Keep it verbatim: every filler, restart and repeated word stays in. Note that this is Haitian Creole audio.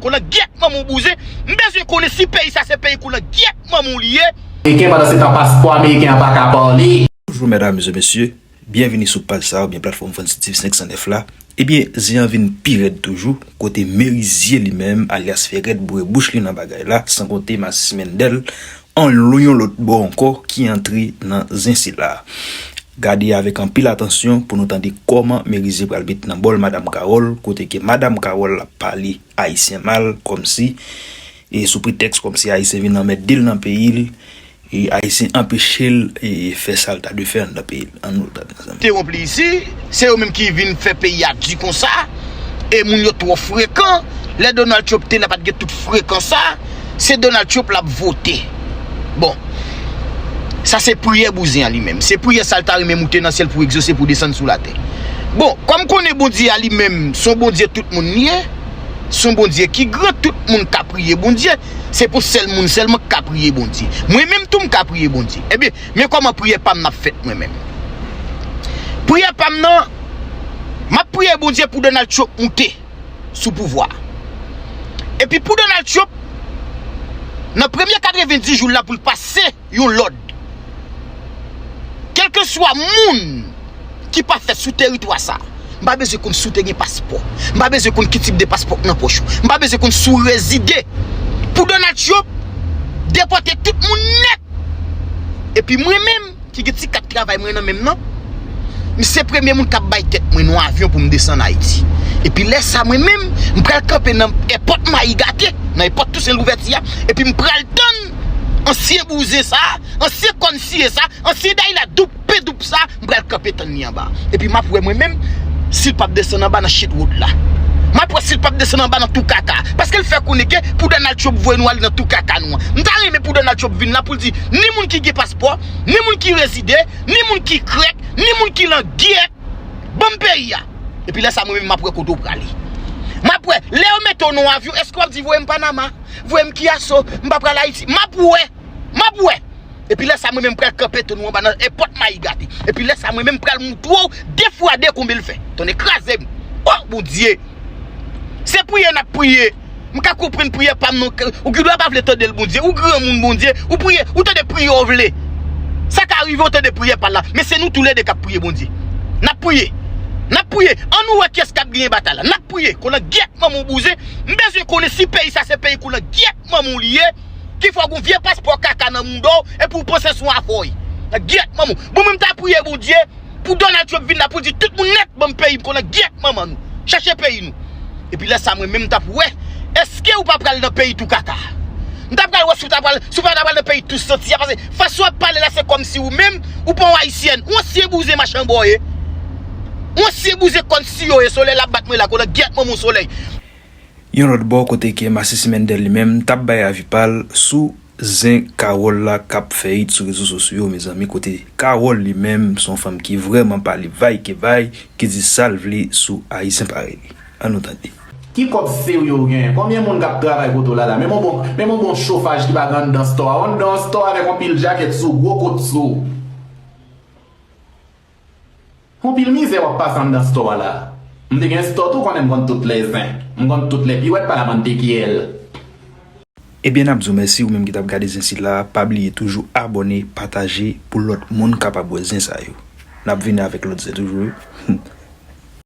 Kolan gyèt manman w bouzen. M bezwen konnen si peyi sa se peyi kolan gyèt manman w li ye. Ameriken, pandan se tan paspò ameriken an pa ka pale. Bonjou medam e mesye, byenvini sou paj sa oubyen platfòm Fancy T V senk san nèf la. Ebyen, zen an vin pi rèd toujou, kote Merizye li menm, alyas Fè Rèd boure bouch li nan bagay la, san konte Masis Mendèl, an yon lòt bò ankò ki antre nan zen sila. Gade avèk anpil atansyon pou nou tande kòman Merizye pral met nan bòl Madam Carole, kote ke Madam Carole ap pale Ayisyen mal, kòmsi, e sou pretèks kòmsi Ayisyen vin anmède l nan peyi l, e Ayisyen anpeche l, e fè sa l ta dwe fè anndan peyi l. Ann nou tande ansanm. Te wonp li isi, se yo menm ki vin fè peyi a di konsa, e moun yo twò frekan. Lè Donald Trump te la, pa t gen tout frekan sa, se Donald Trump l ap vote. Bon, sa se priyè bouzen an li menm. Se priyè sa l ta renmen moute nan syèl pou egzose, pou desann sou latè. Bon, kòm konnen Bondye a li menm, se yon Bondye tout moun li ye, se yon Bondye ki gran, tout moun ka priye Bondye, se pou sèl moun sèlman k ka priye Bondye. Mwen menm tou m ka priye Bondye. Ebyen, men kòman priyè pa m nan ap fèt mwen menm. Priyè pa m nan, m ap priye Bondye pou Donald Trump moute sou pouvwa. Epi pou Donald Trump, nan premye katrevenndis jou l la pou l pase yon lòd. Kèlkeswa moun ki pa fèt sou teritwa sa, m pa bezwen konn si w te gen paspò. M pa bezwen konn ki tip de paspò k nan pòch ou. M pa bezwen konn si w rezide. Pou Donald Trump depòte tout moun nèt. Epi mwen menm, ki gen ti kat travay mwen nan men m nan, m se premye moun k ap bay tèt mwen nan yon avyon pou m desann Ayiti. Epi lè sa mwen menm, m pral kanpe nan èpòt Mayi Gate, nan èpòt Tousen Louvèti a, epi m pral tann ansyen bouzen sa, ansyen kòn siye sa, ansyen dayila doup pen doup sa, m pral kanpe tann li anba. Epi m ap wè mwen menm, si l p ap desann anba nan shit road la. M ap wè si l p ap desann anba nan tou kaka. Paske l fè konnen ke pou Donald Trump voye nou ale nan tou kaka nou an. M ta renmen pou Donald Trump vin la pou l di, ni moun ki gen paspò, ni moun ki rezide, ni moun ki krèk, ni moun ki langyèt, ban m peyi a. Epi lè sa mwen menm m ap wè kote w prale. M ap wè, lè yo mete w nan yon avyon, èske w ap di voye m Panama, voye m Kiyaso, m pa pral Ayiti? M ap wè, m ap wè. Epi lè sa mwen menm pral kanpe tann ou anba nan èpòt Mayi Gate. Epi lè sa mwen menm pral moutre w de fwa de konbyen l fè. Tonnè kraze m. O Bondye! Se priye n ap priye. M ka konprann priyè pa m non. Ou gen dwa pa vle tande l Bondye. Ou granmoun Bondye. Ou priye, ou tande priyè w vle. Sa ka rive w tande priyè pa l la. Men se nou toulède k ap priye Bondye. N ap priye. N ap priye. Ann nou wè kiyès k ap genyen batay la. N ap priye. Kolan gyèt manman w bouzen. M bezwen konnen si peyi sa se peyi kolan gyèt manman w li ye. Ki fè w gen yon vye paspò kaka nan mouda w epi w panse se yon afè w ye. Gyèt manman w. Bon, mwen m ta priye Bondye pou Donald Trump vin la pou l di tout moun nèt ban m peyi m kolan gyèt manman nou. Chache peyi nou. Epi lè sa mwen menm m t ap wè èske ou pa pral nan peyi tou kaka. M t ap pral wè si w ta pral, si w pa ta pral nan peyi tou santi a, paske fason w ap pale la se kòmsi ou menm ou pa yon ayisyèn, ou ansyen bouzen machann bò w ye. Ou ansyen bouzen kòn siye w ye, solèy la ap bat mwen la kolan gyèt manman w solèy. Yon lòt bò kote ke Masis Mendèl li menm t ap bay avi pa l sou zen Carole la k ap fè it sou rezo sosyo yo, mezanmi, kote Carole li menm se yon fanm ki vrèman pale vay ke vay, ki di sa l vle sou Ayisyen parèy li. Ann nou tande. Ki kòb serye w genyen? Konbyen moun k ap travay kote w la la? Menm yon bon, menm yon bon chofaj ki pa gen anndan stò a. Ou anndan yon stò avèk yon pil jakèt sou, gwo kot sou. Yon pil mizè w ap pase anndan stò a la. M te gen stò tou, konnen m konn tout lè zen. M konn tout lè piwèt pa la bann te kyèl. Ebyen, n ap di w mèsi, ou menm ki t ap gade zen sila, pa bliye toujou abòne, pataje, pou lòt moun kapab wè zen sa yo. N ap vini avèk lòt zen toujou, wi.